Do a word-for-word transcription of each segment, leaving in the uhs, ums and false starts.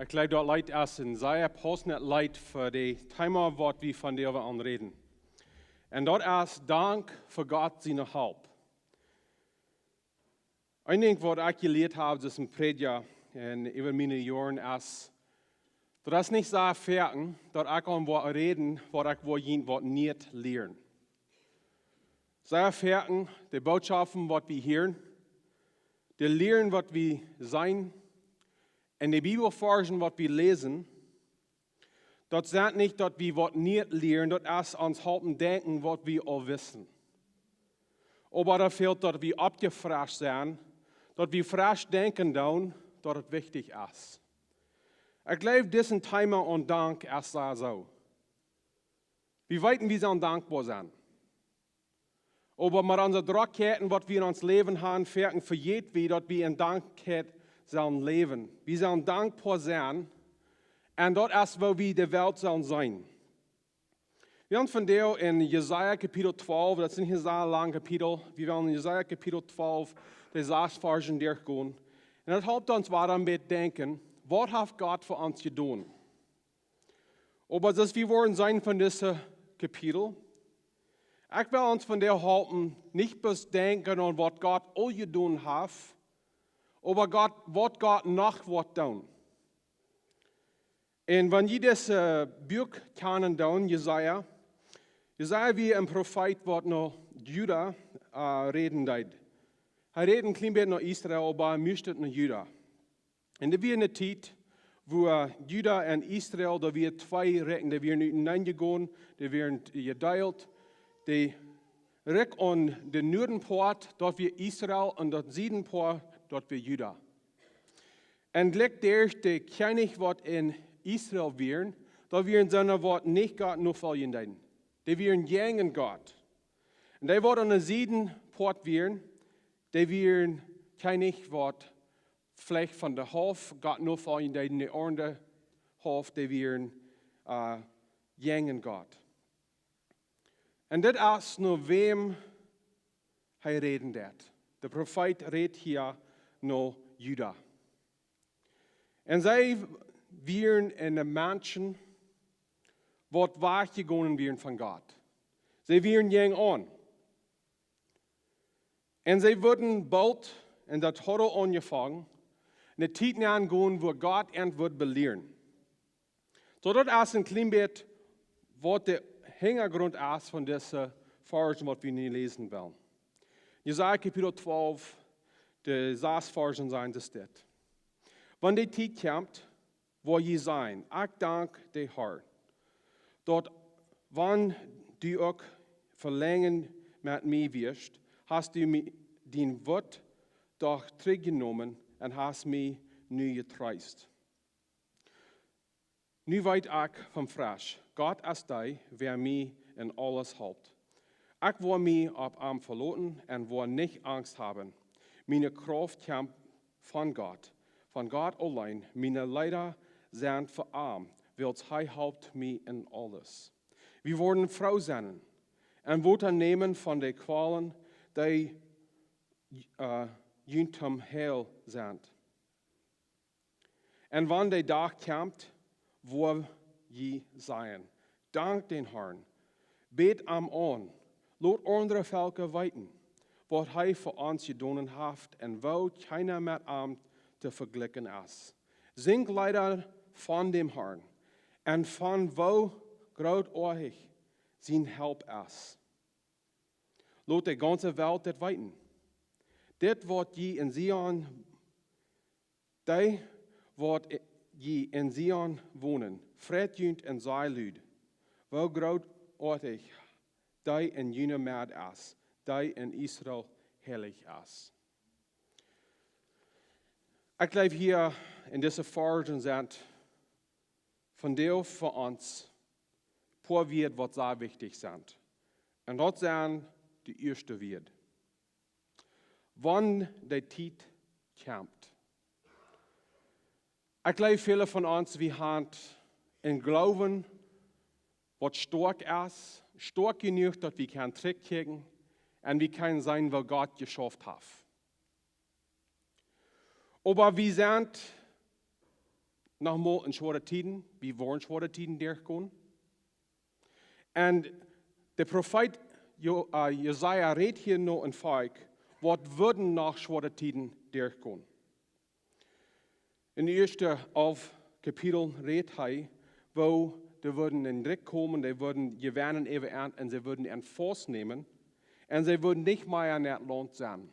Ekj jleew daut Leet es een sea pausendet Leet fa daut Thema waut wie vondoag aunräden. Un daut es: Dank fa Gott siene Help. Een Dinkj waut ekj jelieet hab aus een Prädja un äwa miene Joaren es, daut es nich soo foaken daut ekj aun woa räden waut ekj woa jieren waut niet lieren. Soo foaken de Botschoften waut wie hieren, de Lieren waut wie seenen, un de Bibelvarzen waut wie läsen, daut sent nich daut wie waut niet lieren, daut es ons halpen denkjen waut wie aul wisten. Oba daut fält daut wie oppjefrescht sent, daut wie fresch denkjen doonen daut et wichtich es. Ekj jleew dit Thema aun Dank es soo. Wie weeten wie sellen dankboa sennen. Oba met onse Drockheiten waut wie en ons Läwen haben, foaken vejäten wie daut wie en Dankboakjeit sellen läwen. Wie sellen dankboa sennen. Un daut es woo wie de Welt sellen seenen. Wie haben vondoag en Jesaja Kapitel twalf, daut es nich een sea lang Kapitel, wie wellen en Jesaja Kapitel twalf, de sas Varzen derchgonen. Un daut halpt ons wada een bät denkjen, waut haft Gott fa ons jedonen? Oba soo aus wie woaren seenen von dit Kapitel, ekj well ons vondoag halpen nich bloos denkjen aun waut Gott aul jedonen haft, oba Gott, waut Gott noch woat doonen. Un wan jie dit Buak kjanen doonen, Jesaja, Jesaja wia een Profeet waut no Juda räden deed. Hee räd een kjlien bät no Israel, oba hee must no Juda. Un doa wia ne Tiet wua Juda un Israel, doa wia twee Rikjen, dee wieren uteneen jegonen, dee wieren jedeelt. De Rikj aun de Nuadenpoat, daut wia Israel, un daut Siedenpoat, daut wia Juda. Un jlikj derch de Kjennich waut en Israel wieren, daut wieren soone waut nich Gott nofoljen deeden. Dee wieren jäajen Gott. Un dee waut aun de Siedenpoat wieren, dee wieren Kjennich waut veleicht von de Halft Gott nofoljen deeden, de aundre Halft, dee wieren jäajen Gott. Un dit es no wäm hee räden deed. De Profeet rät hia no Juda. Un see wieren ene Menschen waut wajchjegonen wieren von Gott. See wieren jäajen aun. Un see wudden boolt, un daut haud aul aunjefongen, ne Tiet nenn gonen wua Gott an wudd belieren. Soo daut es een kjlien bät waut de Hinjagrunt es von dise Varzen waut wie nu läsen wellen. Jesaja Kapitel twalf, de sas Varzen sent dit. Wan de Tiet kjemt, woa jie sajen: Ekj dank de Harn, daut wan du uk velenjd met mie wieescht, hast du mie, dien Wuat doch trigjjenomen un hast mie nu jetreest. Nu weet ekj von fresch, Gott es dee wäa mie en aules halpt. Ekj woa mie opp am veloten un woa nich Angst haben. Miene Krauft kjemt von Gott, von Gott auleen. Miene Leeda sent fa am, wiels hee halpt mie en aules. Wie woaren froo sennen un Wota nämen von de Kwalen, dee junt toom Heil sent. Un wan de Dach kjemt, woa jie sajen: Dank dän Harn, bät am aun, lot aundre Velkja weeten waut hee fa ons jedonen haft un woo kjeena met am to vejlikjen es. Sinjt Leeda von däm Harn un von woo grootoatich siene Help es. Lot de gaunze Welt dit weeten, dit waut jie en Zion, dee waut jie en Zion wonen, freit junt un sajcht lud, woo grootoatich dee en june Med es, dee en Israel heilich es. Ekj jleew hia en dise Varzen sent vondoag fa ons poa Wieed waut sea wichtich sent. Un daut sent de ieeschte Wieed: Wan de Tiet kjemt. Ekj jleew väle von ons, wie haben en Gloowen waut stoakj es, stoakj jenuach daut wie kjennen trigjkjikjen un wie kjennen seenen woo Gott jeschauft haft. Oba wie sent noch mol en schwoare Tieden, wie woaren schwoare Tieden derchgonen. Un de Profeet Jo- äh, Jesaja rät hia no een Volkj, waut wudden noch schwoare Tieden derchgonen. En de ieeschte alf Kapitel rät hee, woo dee wudden en Drikj komen, dee wudden jewennen äwa an un see wudden an faust nämen un see wudden nich mea en daut Launt sennen.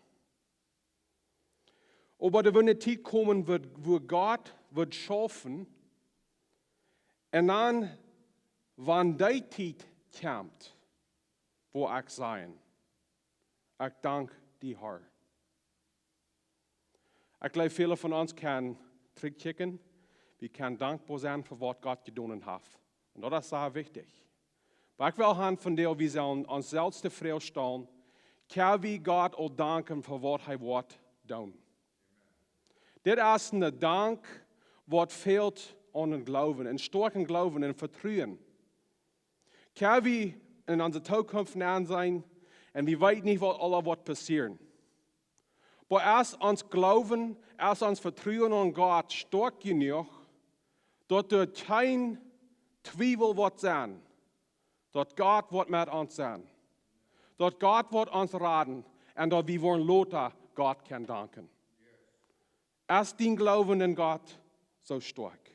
Oba doa woat eene Tiet komen, wua, wua Gott woat schaufen. Un dan, wan dee Tiet kjemt, woa ekj sajen: Ekj dank die, Herr. Ekj jleew, väle von ons kjennen trigjkjikjen. Wie kjennen dankboa sennen fa waut Gott jedonen haft. Un daut es sea wichtich. Oba ekj well han von die, wie sellen ons selfst de Froag stalen: Kjenn wie Gott aul danken fa waut hee woat doonen? Dit es een Dank, waut fält aun een Gloowen, een stoakjen Gloowen, een Vetruen. Kjenn wie en onse Tookunft nenn sennen un wie weeten nich, waut aula woat passieren. Oba es ons Gloowen, es ons Vetruen aun Gott stoakj jenuach, daut doa kjeen Twiewel woat sennen, daut Gott woat met ons sennen, daut Gott woat ons raden un daut wie woaren lota Gott kjennen danken? Es dien Gloowen en Gott soo stoakj?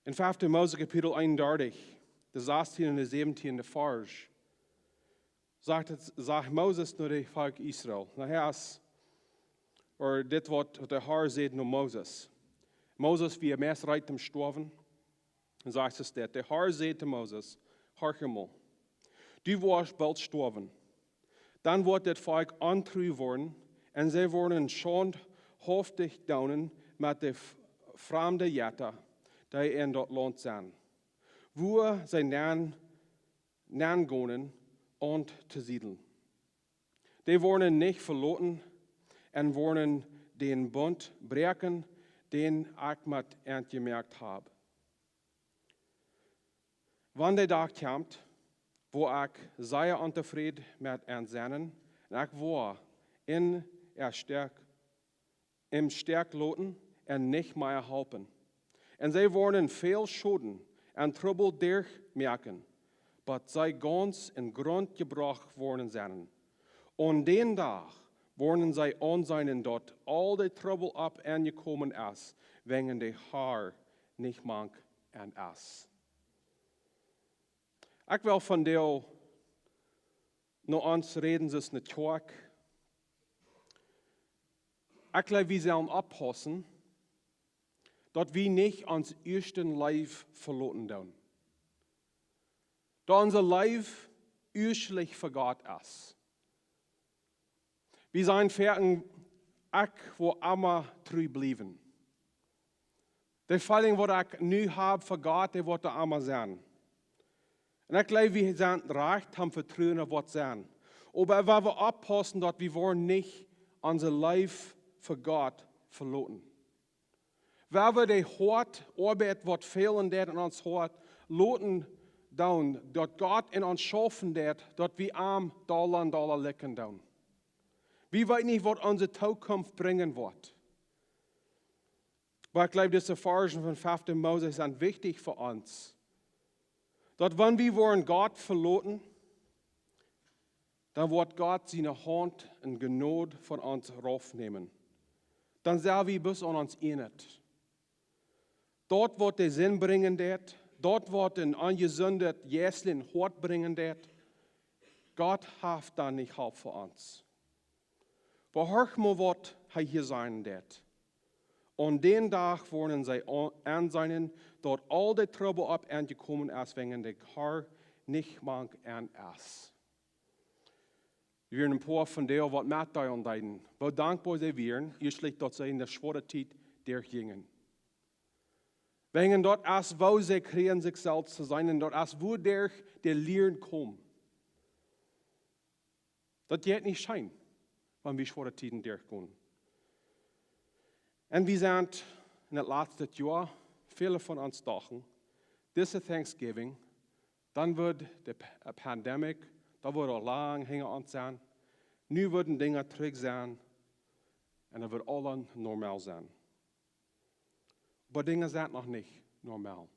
En fefte Mose Kapitel eenundartich, de sastiende un de säwentiende Varsch, sajcht, et, sajcht Moses no daut Volkj Israel. Na, hee es, ooda dit waut, waut de Herr säd no Moses. Moses wia meist reed toom stoawen. Un sajcht et dit: De Herr säd to Moses: Horch mol, du woascht boolt stoawen. Dan woat dit Volkj ontru woaren un see woaren schaundhauftich doonen met de f-, framde Jetta, dee en daut Launt sent, wua see nenn, nenn gonen, om to siedlen. Dee woaren nich veloten un woaren dän Bunt bräakjen, dän ekj met an jemoakt hab. Wan de Dach kjemt, woa ekj sea ontofräd met an sennen, un ekj woa an em Stekj, em Stekj loten un nich mea halpen. Un see woaren väl Schoden un Trubbel derchmoaken, bat see gaunz en Grunt jebrocht woaren sennen. Aun dän Dach woaren see aunseenen, daut aul de Trubbel opp an jekomen es, wäajen de Herr nich mank an es. Ekj well vondoag no ons räden, soo aus ne Kjoakj. Ekj jleew, wie sellen oppaussen, daut wie nich ons ieeschte Leew veloten doonen. Daut onse Leew ieeschtlich fa Gott es. Wie sajen foaken: Ekj woa emma tru bliewen. De Feeling, waut ekj nu hab fa Gott, dee woat emma sennen. Un ekj jleew, wie sent rajcht, haben Vetruen opp waut sennen. Oba wie woaren oppaussen, daut wie woaren nich onse Leew fa Gott veloten. Wie woaren de hoade Oabeit, waut fälen deit en ons Hoat, loten doonen, daut Gott en ons schaufen deit, daut wie am dolla un dolla likjen doonen. Wie weeten nich, waut onse Tookunft brinjen woat. Oba ekj jleew, dise Varschen von fefte Mose sent wichtich fa ons. Daut wan wie woaren Gott veloten, dan woat Gott siene Haunt un Jnod von ons raufnämen. Dan sent wie bloos aun ons Enj. Daut, waut de Sind brinjen deit, daut, waut een onjesundet jeistlichet Hoat brinjen deit, Gott haft dan nich Help fa ons. Oba horch mol, waut hee hia sajen deit. Aun dän Dach woaren see a-, aunseenen, daut aul de Trubbel opp an jekomen es, wäajen de Herr nich mank an es. Wie wieren een poa von dee, waut met dee aundeeden, woo dankboa see wieren, ieeschtlich, daut see ne schwoare Tiet derchjinjen. Wäajen daut es, woo see kjrieen sikj selfst to seenen, un daut es, woo derch de Lieren komen. Daut jeit nich scheen, wan wie schwoare Tieden derchgonen. Un wie sent en daut latste Joa, väle von ons dochten, dise Thanksgiving, dan woat de P-, äh, Pandemic, daut woat aul lang hinja ons sennen. Nu woaren Dinja trigj sennen un daut woat aules normal sennen. Oba Dinja sent noch nich normal.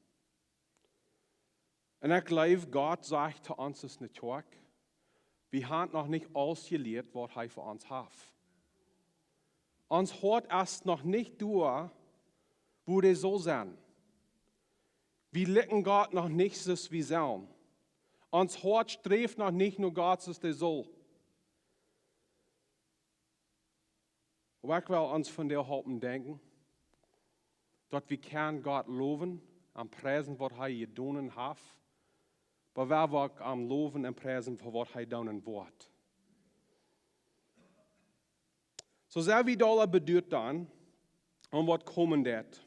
Un ekj jleew, Gott sajcht to ons aus ne Kjoakj, wie haben noch nich aules jelieet, waut hee fa ons haft. Ons Hoat es noch nich doa, wua daut saul sennen. Wie likjen Gott noch nich, soo aus wie sellen. Ons Hoat sträft noch nich no Gott, soo aus daut saul. Oba ekj well ons vondoag halpen denkjen, daut wie kjennen Gott lowen un priesen, waut hee jedonen haft, oba wie uk am lowen un priesen fa waut hee doonen woat. Soo sea wie dolla beduat dan, om waut komen deit.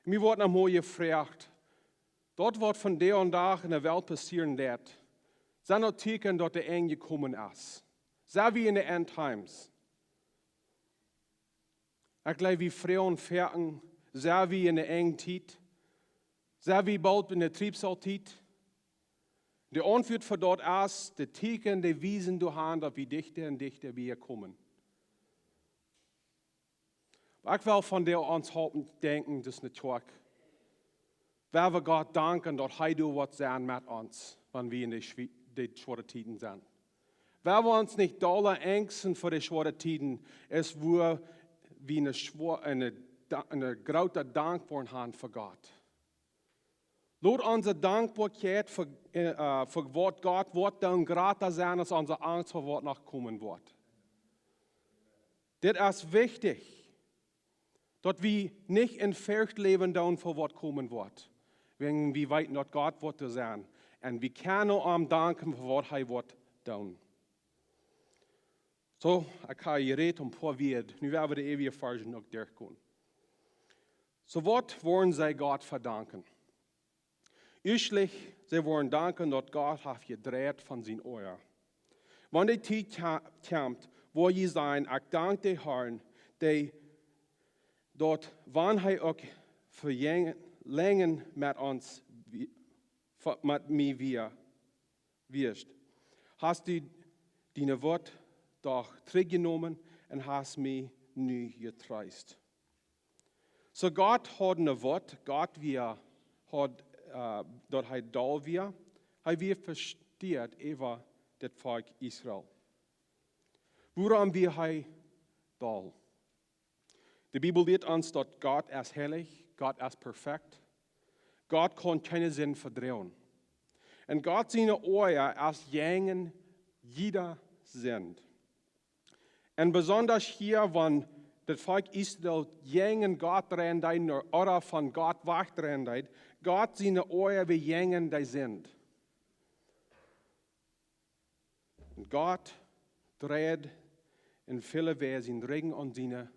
Mie woat noch mol jefroacht, daut waut vondoag dän Dach enne Welt passieren deit, sent daut Tieekjen, daut daut Enj jekomen es? Sent wie enne End Times? Ekj jleew, wie froagen foaken, sent wie enne Enjtiet? Sent wie boolt enne Triebsaultiet? De Auntwuat fa daut es, de Tieekjen, dee wiesen doahan, daut wie dichta un dichta bie komen. Oba ekj well vondoag ons halpen denkjen, daut es ne Kjoakj, wua wie Gott danken, daut hee doa woat sennen met ons, wan wie enne schwie-, de schwoare Tieden sent. Wua wie ons nich dolla enjsten fa de schwoare Tieden, es wua wie ne schwo-, ne da-, ne groote Dankboa haben fa Gott. Lot onse Dankboakjeit fa, äh, fa waut Gott woat doonen jrata sennen aus onse Angst fa waut noch komen woat. Dit es wichtich, daut wie nich en Forcht läwen doonen fa waut komen woat. Wan wie weeten, daut Gott woat doa sennen. Un wie kjennen am danken fa waut hee woat doonen. Soo, ekj hab jerät een poa Wieed. Nu woa wie de eewje Varzen uk derchgonen. Soo, waut woaren see Gott fa danken? Ieeschtlich, see woaren danken, daut Gott haft jedreit von sien Oaja. Wan de Tiet kja-, kjemt, woa jie sajen: Ekj dank de Harn, dee daut, wan hee uk fa lenj-, lenja met ons wie-, fa-, met mie wia, wieescht, hast du diene Wut doch trigjjenomen un hast mie nu jetreest. Soo Gott haud ne Wut, Gott wia, haud, äh, daut hee doll wia, hee wia vestieet äwa daut Volkj Israel. Wuarom wia hee doll? De Bibel lieet ons, daut Gott es heilich, Gott es perfekt. Gott kaun kjeene Sind vedroagen. Un Gott siene Oaja es jäajen jiede Sind. Un besondasch hia, wan daut Volkj Israel jäajen Gott dreien deed, ooda von Gott wajchdreien deed, Gott siene Oaja wia jäajen de Sind. Un Gott dreid en väle Wäaj sienen Rigjen aun siene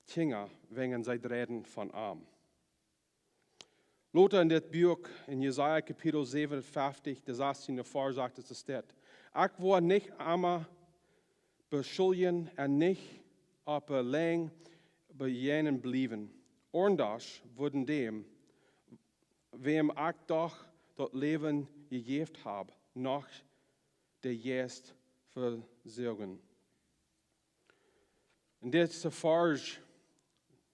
Kjinja, wäajen see dreiden von am. Lota en dit Buak, en Jesaja Kapitel säwenunfeftich, de sastiende Varsch sajcht, et steit: Ekj woa nich emma beschuljen un nich opp de Lenj bejäajnen bliewen. Aundasch wudden dee, wäm ekj doch daut Läwen jejäft hab, noch de Jeist vesoagen. En dise Varsch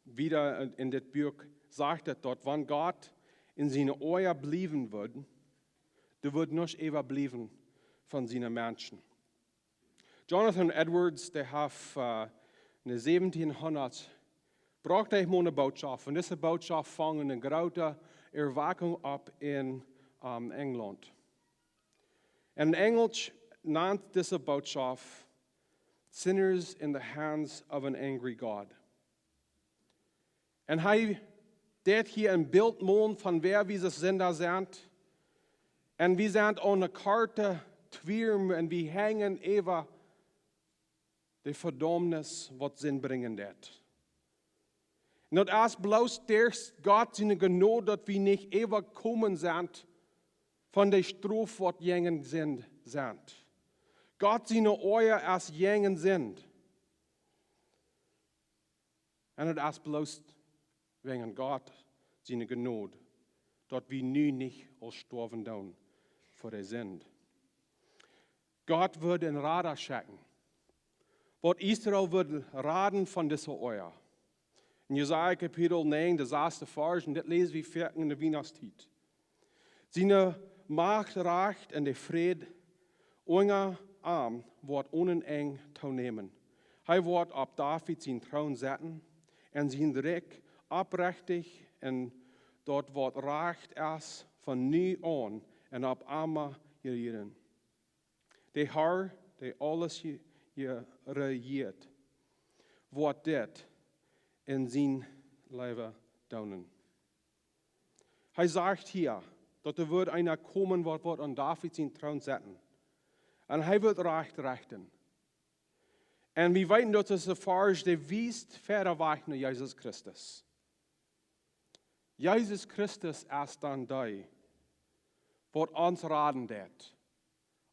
wieda en, en dit Buak sajcht et, daut wan Gott en siene Oaja bliewen wudd, dan wudd nuscht äwabliewen von siene Menschen. Jonathan Edwards, dee haft, äh, en de säwentienhundat brocht hee mol ne Bootschoft. Un dise Bootschoft funk ne groote Erwakjunk aun en, ähm, Enjlaunt. En Enjelsch nant dise Bootschoft Sinners in the Hands of an Angry God. Un hee deed hia een Bilt molen von wäa wie aus Sinda sent. Un wie sent aun ne korte Twierm un wie henjen äwa de Vedaumnis, waut Sind brinjen deit. Un daut es bloos derch Gott siene Jnod, daut wie nich äwakomen sent von de Strof, waut jäajen Sind sent. Gott siene Oaja es jäajen Sind. Un daut es bloos wäajen Gott siene Jnod, daut wie nu nich aul stoawen doonen fa de Sind. Gott wudd en Rada schekjen, waut Israel wudd raden von dise Oaja. En Jesaja Kapitel näajen, de sasde Varsch, un dit läs wie foaken en de Wienachtstiet. Siene Macht rajcht un de Fräd unja am woat onen Enj toonämen. Hee woat opp David sien Troon setten un sien Rikj opprechtich un daut waut rajcht es von nu aun un opp emma rejieren. De Har, dee aules je-, je-, rejieet, woat dit en sien Läwen doonen. Hee sajcht hia, daut doa woat eena komen, waut woat aun David sien Troon setten. Un hee woat rajcht rechten. Un wie weeten, daut dise Varsch, dee wiest wieda wajch no Jesus Christus. Jesus Christus es dan dee, waut ons raden deit,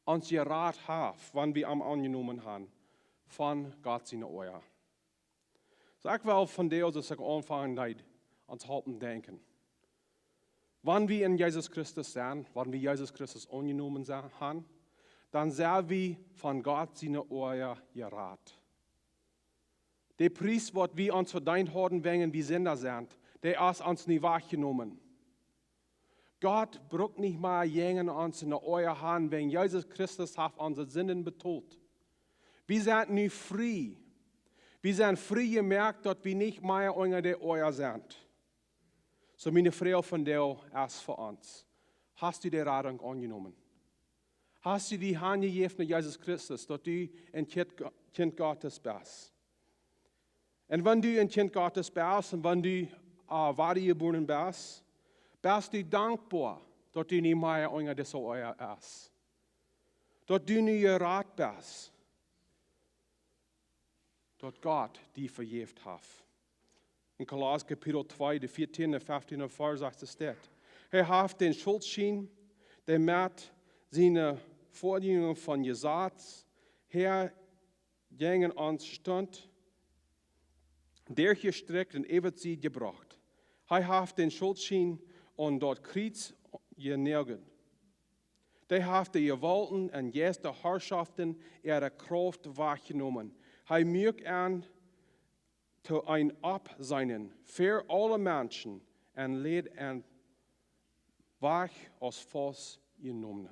ons jerat haft, wan wie am aunjenomen han, von Gott siene Oaja. Soo, ekj well vondoag, soo aus ekj aunfangen deed, ons halpen denkjen. Wan wie en Jesus Christus sent, wan wie Jesus Christus aunjenomen sent, han, dan sent wie von Gott siene Oaja jerat. De Pries, waut wie ons vedeent hauden, wäajen wie Sinda sent, dee es ons nu wajchjenomen. Gott brukt nich mea jäajen ons siene Oaja han, wäajen Jesus Christus haft onse Sinden betolt. Wie sent nu frie. Wie sent frie jemoakt, daut wie nich mea unja de Oaja sent. Soo, miene Froag vondoag es fa ons: Hast du de Radunk aunjenomen? Hast du die hanjejäft no Jesus Christus, daut du een Kjint Go-, Kjint Gottes best? Un wan du een Kjint Gottes best un wan du, äh, wadajebuaren best, best du dankboa, daut du nich mea unja dise Oaja best? Daut du nu jerat best? Daut Gott die vejäft haft. En Kolossa Kapitel twee, de vieetieende, fieftieende Varsch sajcht et dit: Hee haft dän Schultschien, dee met siene Foadrinjen von Jesaz häa jäajen ons stunt, derchjestrakjt un äwa sied jebrocht. Hee haft dän Schultschien aun daut Kjriez jenoagelt. Dee haft de Jewaulten un Jeista Harschoften äare Krauft wajchjenomen. Hee muak an to een Oppseenen fa aule Menschen un leet an wajch aus Faustjenomne.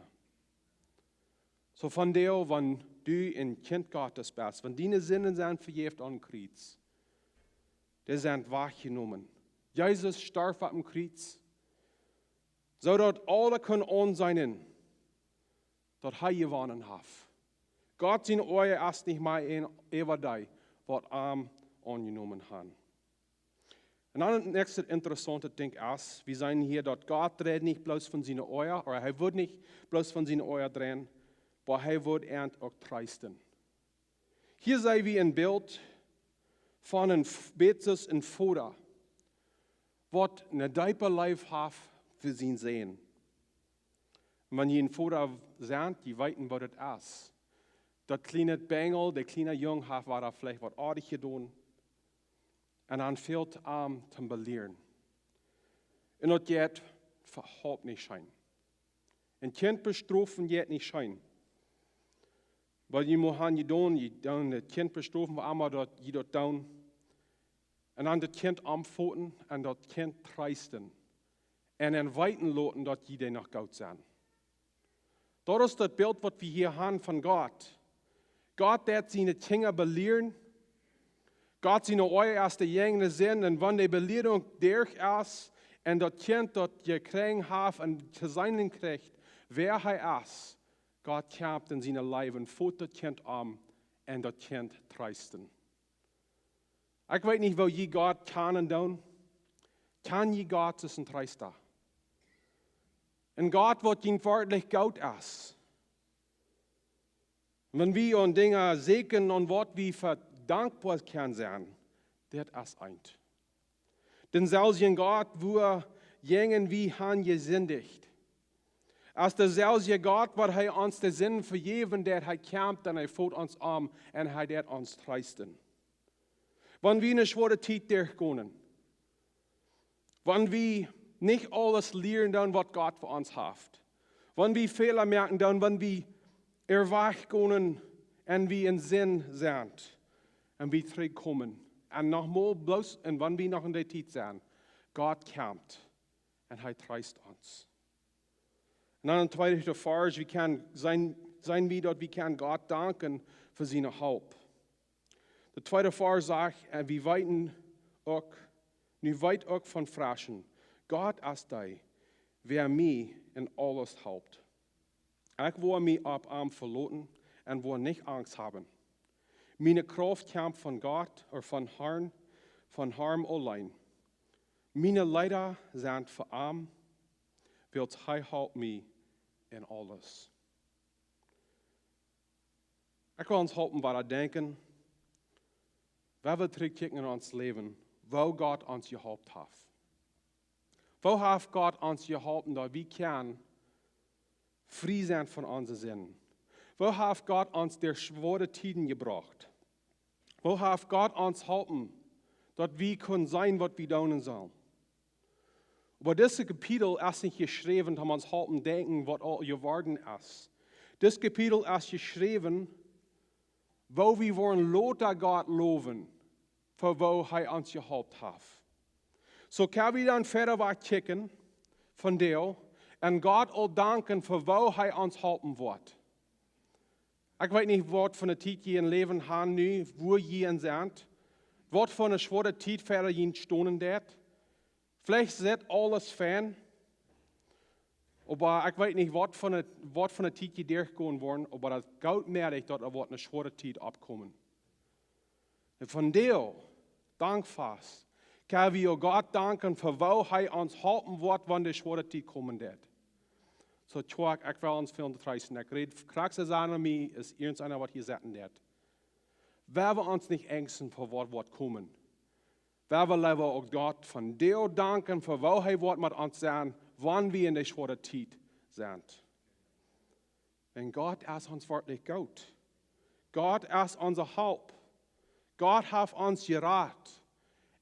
Soo vondoag, wan du een Kjint Gottes best, wan diene Sinden sent vejäft aum Kjriez, dee sent wajchjenomen. Jesus storf opp däm Kjriez, soo daut aule kunnen aunseenen, daut hee jewonnen haft. Gott sien Oaja es nich mea en äwa dee, waut am aunjenomen han. Un dan daut näakjste interessaunte Dinkj es, wie seenen hia, daut Gott rät nich bloos von siene Oaja, ooda hee woat nich bloos von siene Oaja räden, oba hee woat an uk treesten. Hia seenen wie een Bilt von een F-, Bätsus, een Voda, waut eene deepe Leew haft fa sienen Sän. Wan jie een Voda sent, jie weeten, waut et es. Daut kjliene Benjel, de kjliene Jung haft wada veleicht waut oajch jedonen. Un dan fält am to belieren. Un daut jeit äwahaupt nich scheen. Een Kjint bestrofen jeit nich scheen. Oba jie motten jedonen, jie doonen daut Kjint bestrofen, woo emma daut jie daut doonen. Un dan daut Kjint aunfoten un daut Kjint treesten. Un am weeten loten, daut jie dee noch goot sent. Daut es daut Bilt, waut wie hia han von Gott. Gott deit siene Kjinja belieren. Gott siene Oaja es de jäajne Sän. Un wan de Belierunk derch es un daut Kjint daut jekjräajen haft un to seenen kjricht, wäa hee es, Gott kjemt en siene Leew un fot daut Kjint aun un daut Kjint treesten. Ekj weet nich, woo jie Gott kjanen doonen. Kjan jie Gott aus een Treesta? Een Gott, waut jie werkjlich goot es. Wan wie aun Dinja sieekjen, aun waut wie vedankboa kjennen sennen, dit es eent. Dän selwjen Gott, wua jäajen wie han jesindicht, es de selwje Gott, waut hee ons de Sinden vejäwen deit, hee kjemt un hee fot ons aun un hee deit ons treesten. Wan wie eene schwoare Tiet derchgonen, wan wie nich aules lieren doonen, waut Gott fa ons haft, wan wie Fäla moaken doonen, wan wie erwach gonen un wie en Sind sent un wie trigjkomen, Un noch mol bloos, un wan wie noch en dee Tiet sent, Gott kjemt un hee treest ons. Un dan em tweeden Varsch, wie kjennen seenen, seenen wie daut wie kjennen Gott danken fa siene Help. De tweede Varsch sajcht, un wie weeten uk, nu weet uk von freschen, Gott es dee, wäa mie en aules halpt. Ekj woa mie opp am veloten un woa nich Angst haben. Miene Krauft kjemt von Gott, ooda von Harn, von Harn auleen. Miene Leeda sent fa am, wiels hee halpt mie en aules. Ekj well ons halpen wada denkjen, wan wie trigjkjikjen en ons Läwen, woo Gott ons jeholpen haft. Woo haft Gott ons jeholpen, daut wie kjennen frie sennen von onse Sinden? Woo haft Gott ons derch schwoare Tieden jebrocht? Woo haft Gott ons jeholpen, daut wie kunnen seenen, waut wie doonen sellen? Oba dit Kapitel es nich jeschräwen, om ons halpen denkjen, waut aul jeworden es. Dit Kapitel es jeschräwen, woo wie woaren lota Gott lowen, fa woo hee ons jeholpen haft. Soo kjenn wie dan wieda waut kjikjen von doa un Gott aul danken fa woo hee ons halpen woat. Ekj weet nich, waut fa eene Tiet jie em Läwen haben nu, wua jie en sent, waut fa eene schwoare Tiet wieda jie stonen deit. Veleicht sitt aules fein, oba ekj weet nich, waut fa eene, waut fa eene Tiet jie derchgonen woaren, oba daut es goot mäajlich, daut doa woat eene schwoare Tiet oppkomen. Un von doa, dankboa, kjenn wie uk Gott danken fa woo hee ons halpen woat, wan de schwoare Tiet komen deit. Soo, Kjoakj, ekj well ons väl treesten. Ekj räd krakjt soo aun mie, aus irjenteena waut hia setten deit. Wie woaren ons nich angsten fa waut woat komen. Wie woaren leewa uk Gott von doa danken fa woo hee woat met ons sennen, wan wie en de schwoare Tiet sent. Un Gott es ons werkjlich goot. Gott es onse Help. Gott haft ons jerat.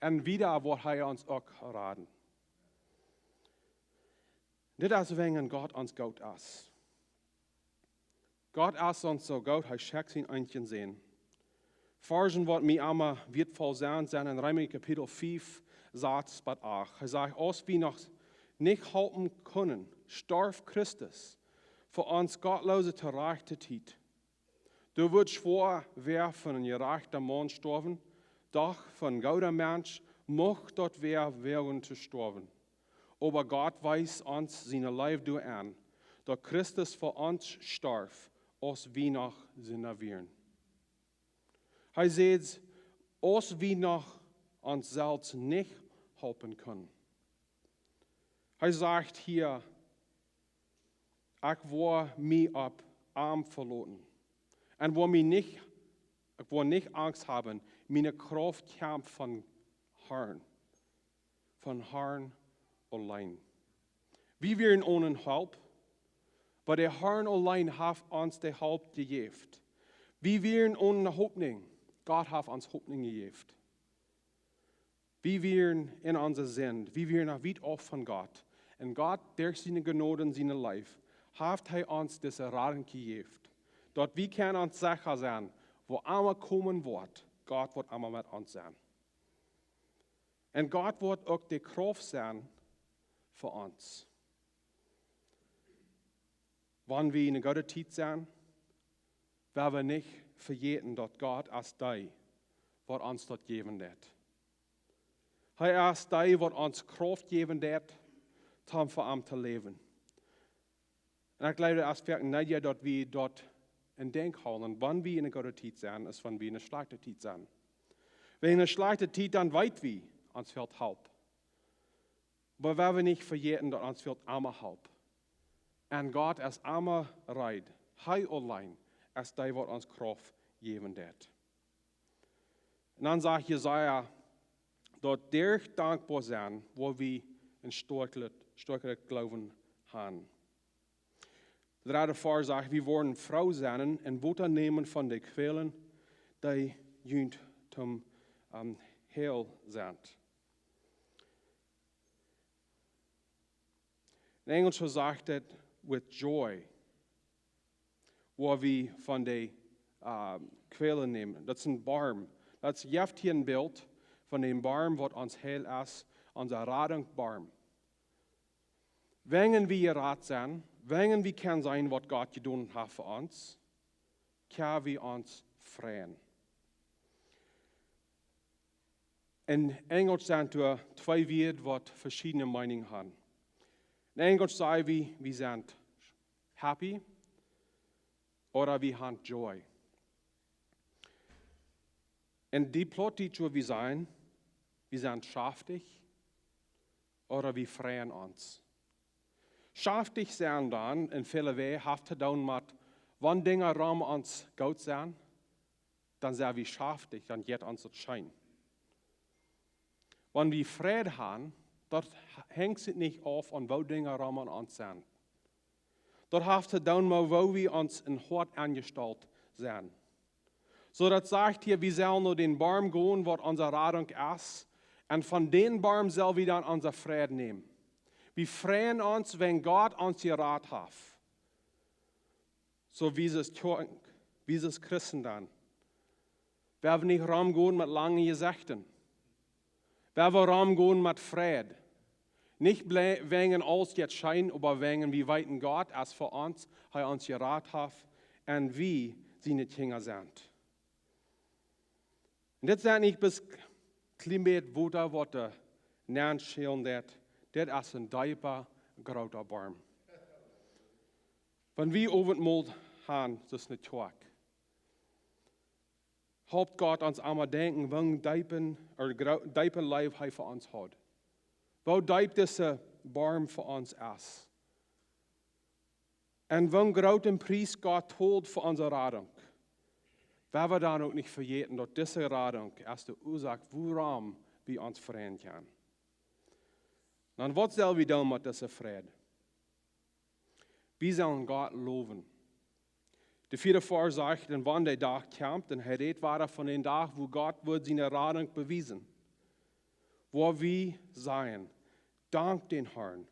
Un wieda woat hee ons uk raden. Dit es wäajen Gott ons goot es. Gott es ons soo goot, hee schekjt sienen eensjen Sän. Varschen, waut mie emma wieetvoll sent, sent en Reema Kapitel fief, Satz bat acht. Hee sajcht, aus wie noch nich halpen kunnen, storf Christus fa ons Gottloose to rajchte Tiet. Doa wudd schwoa wäa fa een jerajchta Maun stoawen, doch fa een gooda Mensch mucht daut wäa woagen to stoawen. Oba Gott wees ons siene Leew doaraun, daut Christus fa ons storf, aus wie noch Sinda wieren. Hee sajcht, aus wie noch ons selfst nich halpen kunnen. Hee sajcht hia, ekj woa mie opp am veloten. Un woa mie nich, ekj woa nich Angst haben, miene Krauft kjemt von Harn, von Harn auleen. Wie wieren onen Help, oba de Harn auleen haft ons de Help jejäft. Wie wieren onen Hopninj, Gott haft ons Hopninj jejäft. Wie wieren en onse Sind, wie wieren noch wiet auf von Gott. Un Gott, derch siene Jnod un siene Leew, haft hee ons dise Radunk jejäft, daut wie kjennen ons secha sennen, waut emma komen woat, Gott woat emma met ons sennen. Un Gott woat uk de Krauft sennen fa ons. Wan wie en eene goode Tiet sent, woa wie nich vejäten, daut Gott es dee, waut ons daut jäwen deit. Hee es dee, waut ons Krauft jäwen deit, om fa am to läwen. Un ekj jleew, daut es werkjlich needich, daut wie daut en Denkj hoolen, wan wie en eene goode Tiet sent, es wan wie en eene schlajchte Tiet sent. Wan en eene schlajchte Tiet, dan weet wie, ons fält Help. Oba woa wie nich vejäten, daut ons fält emma Help. Un Gott es emma reed. Hee auleen es dee, waut ons Krauft jäwen deit. Un dan sajcht Jesaja, daut derch dankboa sennen, woa wie een stoakjet, stoakjeren Gloowen haben. De dredde Varsch sajcht, wie woaren froo sennen un Wota nämen von de Kwälen, dee junt toom, ähm, Heil sent. En Enjlisch sajcht et with joy, woa wie von de, ähm, Kwälen nämen. Daut es een Boom. Daut jeft hia een Bilt von dän Borm, waut ons Heil es, onse Radunk Borm. Wan wie jerat sent, wan wie kjennen seenen, waut Gott jedonen haft fa ons, kjenn wie ons freien. En Enjelsch sent doa twee Wieed, waut veschiedne Meenungen haben. En Enjelsch saj wie, wie sent happy, ooda wie haben joy. En dee Plautdietsch, woo wie sent, wie sent schaftich, ooda wie freien ons. Schaftich sent dan, en väle Wäaj, haft to doonen met, wan Dinja rom ons goot sent, dan sent wie schaftich, dan jeit ons daut scheen. Wan wie Fräd haben, daut henjt sikj nich auf aun woo Dinja rom aun ons sent. Daut haft to doonen met woo wie ons em Hoat aunjestalt sent. Soo daut sajcht hia, wie sellen no dän Borm gonen, waut onse Radunk es, un von dän Borm sell wie dan onse Fräd nämen. Wie freien ons, wan Gott ons jerat haft. Soo wie es Kjoakj, wie es Christen dan. Wie woaren nich romgonen met lange Jesechten. Wie woaren romgonen met Fräd. Nich ble-, wäajen aules jeit scheen, oba wäajen wie weeten, Gott es fa ons, hee ons jerat haft un wie siene Kjinja sent. Un dit sent nich bloos kjlien bät Wota, waut doa nenn schellen deit. Dit es een deepa, groota Borm. Wan wie Owentmol haben, daut es een Kjoakj. Halpt Gott ons emma denkjen, woo deep, ooda gro-, deepe Leew hee fa ons haud. Woo deep dise Borm fa ons es. Un woo grooten Pries Gott tolt fa onse Radunk. Wie woaren dan uk nich vejäten, daut dise Radunk es de Uasoak, wuarom wie ons freien kjennen. Dan, waut sell wie doonen met dise Fräd? Wie sellen Gott lowen. De vieede Varsch sajcht, un wan de Dach kjemt, un hee rät wada von dän Dach, wua Gott woat siene Radunk bewiesen, woa wie sajen: Dank dän Harn,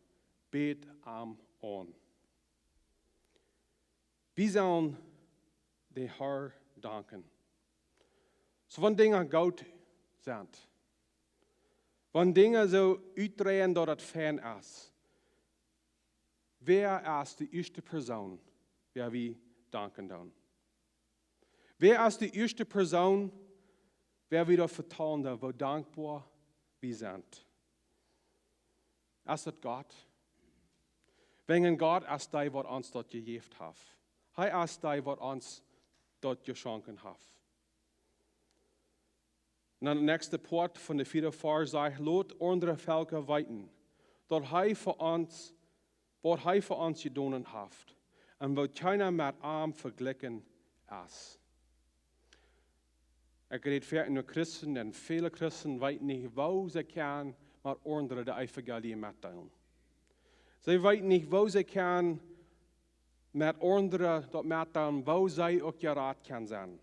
bät am aun. Wie sellen dän Harn danken. Soo, wan Dinja goot sent, wan Dinja soo utdreien, daut et fein es, wäa es de ieeschte Persoon, wäa wie danken doonen? Wäa es de ieeschte Persoon, wäa wie daut vetalen doonen, woo dankboa wie sent? Es daut Gott? Wäajen Gott es dee, waut ons daut jejäft haft. Hee es dee, waut ons daut jeschonken haft. Un dan de näakjste Poat von de vieede Varsch sajcht: Lot aundre Velkja weeten, daut hee fa ons, waut hee fa ons jedonen haft, un woo kjeena met am vejlikjen es. Ekj räd foaken no Christen, un väle Christen weeten nich, woo see kjennen met aundre daut Evangelium metdeelen. See weeten nich, woo see kjennen met aundre daut metdeelen, woo see uk jerat kjennen sennen.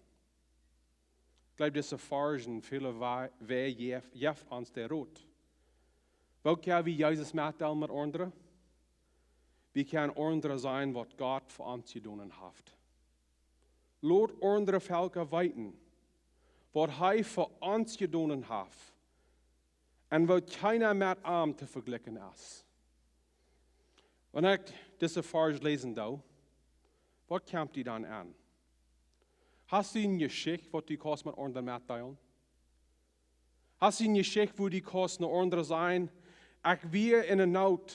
Ekj jleew, dise Varsch en väle Wa-, Wäaj jeft, jeft ons dän Rot. Woo kjenn wie Jesus metdeelen met aundre? Wie kjennen aundre sajen, waut Gott fa ons jedonen haft. Lot aundre Velkja weeten, waut hee fa ons jedonen haft, un woo kjeena met am to vejlikjen es. Wan ekj dise Varsch läsen doo, waut kjemt die dan aun? Hast du eene Jeschicht, waut du kaust met aundre metdeelen? Hast du eene Jeschicht, wua du kaust no aundre sajen: Ekj wia en eene Noot,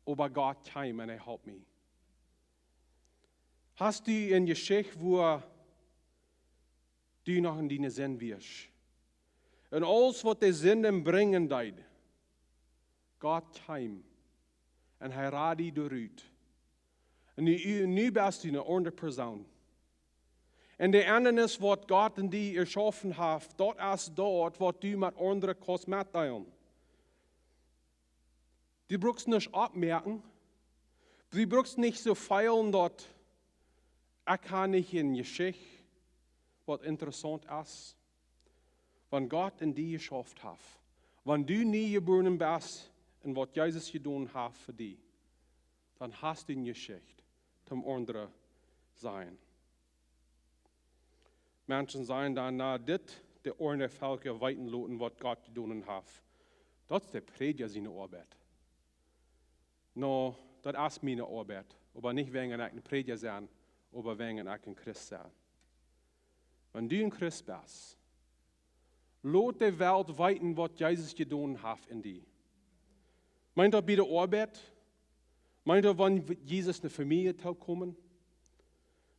oba Gott kjeem un hee holp mie? Hast du eene Jeschicht, wua du noch en diene Sind wiascht? Un aules, waut de Sind brinjen deed, Gott kjeem un hee rad die doarut. Un nu, nu best du eene aundre Persoon. Un de Endanis, waut Gott en die jeschaufen haft, daut es daut, waut du met aundre kaust metdeelen. Du brukst nuscht oppmoaken. Du brukst nich soo feelen, daut ekj ha nich eene Jeschicht, waut interessaunt es. Wan Gott en die jeschauft haft, wan du nie jebuaren best un waut Jesus jedonen haft fa die, dan hast du eene Jeschicht toom aundre sajen. Menschen sajen dan: Na, dit de aundre Velkja weeten loten, waut Gott jedonen haft. Daut es de Prädja siene Oabeit. No, daut es miene Oabeit, oba nich wäajen ekj een Prädja sie, oba wäajen ekj een Christ sie. Wan du een Christ best, lot de Welt weeten, waut Jesus jedonen haft en die. Meent daut bie de Oabeit? Meent daut, wan Jesus ne Famielje toopkomen?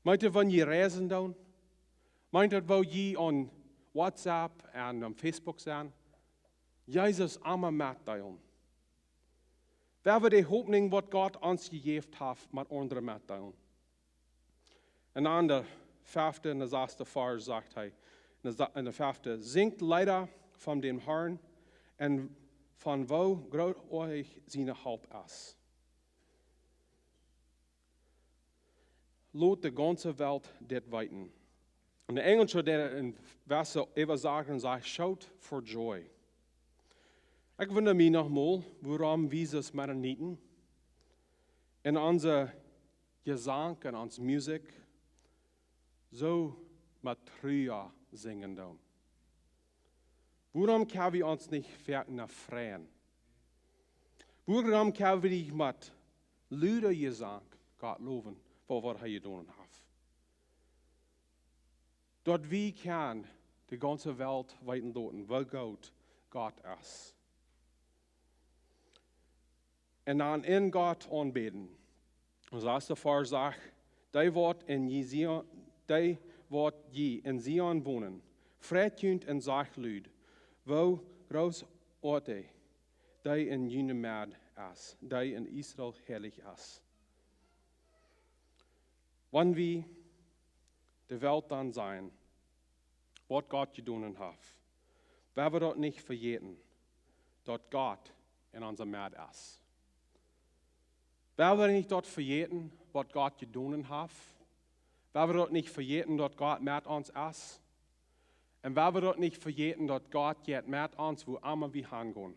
Meent daut, wan jie reisen doonen? Meent daut, woo jie aun WhatsApp un aun Facebook sent? Jesus emma metdeelen. Wie woaren de Hopninj, waut Gott ons jejäft haft, met aundre metdeelen. Un aun de fefte un de sasde Varsch sajcht hee, en de sa-, en de fefte: "Sinjt Leeda von däm Harn un von woo grootoatich siene Help es." Lot de gaunze Welt dit weeten. En de Enjelsche, dee en Wesse äwasat, sajcht: "Shout for joy." Ekj wunda mie noch mol, wuarom wie aus Mennoniten en onse Jesank un onse Musikj soo met Trua sinjen doonen. Wuarom kjenn wie ons nich foaken freien? Wuarom kjenn wie nich met luda Jesank Gott lowen fa waut hee jedonen haft? Daut wie kjennen de gaunze Welt weeten loten, woo groot Gott es. Un dan en Gott aunbäden. Soo aus de Varsch sajcht: "Dee waut en Ji-, Sion, dee waut jie en Sion wonen, freit junt un sajcht lud, woo grootoatich dee en june Medd es, dee en Israel heilich es." Wan wie de Welt dan sajen, waut Gott jedonen haft, woa wie daut nich vejäten, daut Gott en onse Medd es? Woa wie nich daut vejäten, waut Gott jedonen haft? Woa wie daut nich vejäten, daut Gott met ons es? Un woa wie daut nich vejäten, daut Gott jeit met ons, wua emma wie hangonen?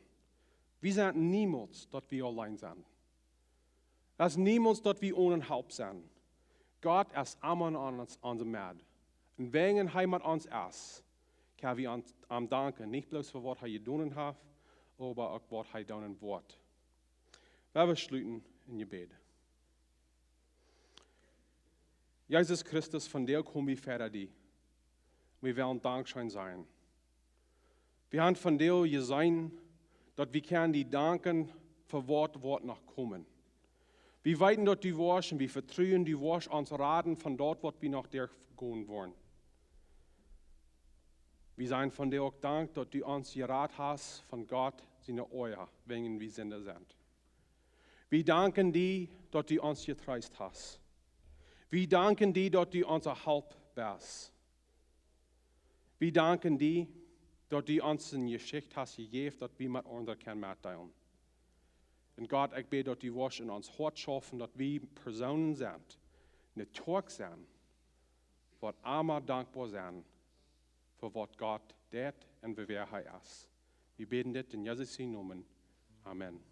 Wie sent niemols, daut wie auleen sent. Daut es niemols, daut wie onen Help sent. Gott es emma en ons, onse Medd. Un wäajen hee met ons es, kjenn wie am, am danken, nich bloos fa waut hee jedonen haft, oba uk waut hee doonen woat. Woa wie schluten en Jebäd. Jesus Christus, vondoag kom wie ver die. Wie wellen dankscheen sajen. Wie haben vondoag jeseenen, daut wie kjennen die danken fa waut woat noch komen. Wie weeten, daut du woascht, un wie vetruen, du woascht ons raden von daut, waut wie noch derchgonen woaren. Wie sajen vondoag uk Dank, daut du ons jerat hast von Gott siene Oaja, wäajen wie Sinda sent. Wie danken die, daut du ons jetreest hast. Wie danken die, daut du onse Help best. Wie danken die, daut du ons eene Jeschicht hast jejäft, daut wie met aundre kjennen metdeelen. Un Gott, ekj bäd, daut du woascht en ons Hoat schaufen, daut wie Persoonen sent, ne Kjoakj sent, waut emma dankboa sent fa waut Gott deit un wäa hee es. Wie bäden dit en Jesus sienen Nomen. Amen.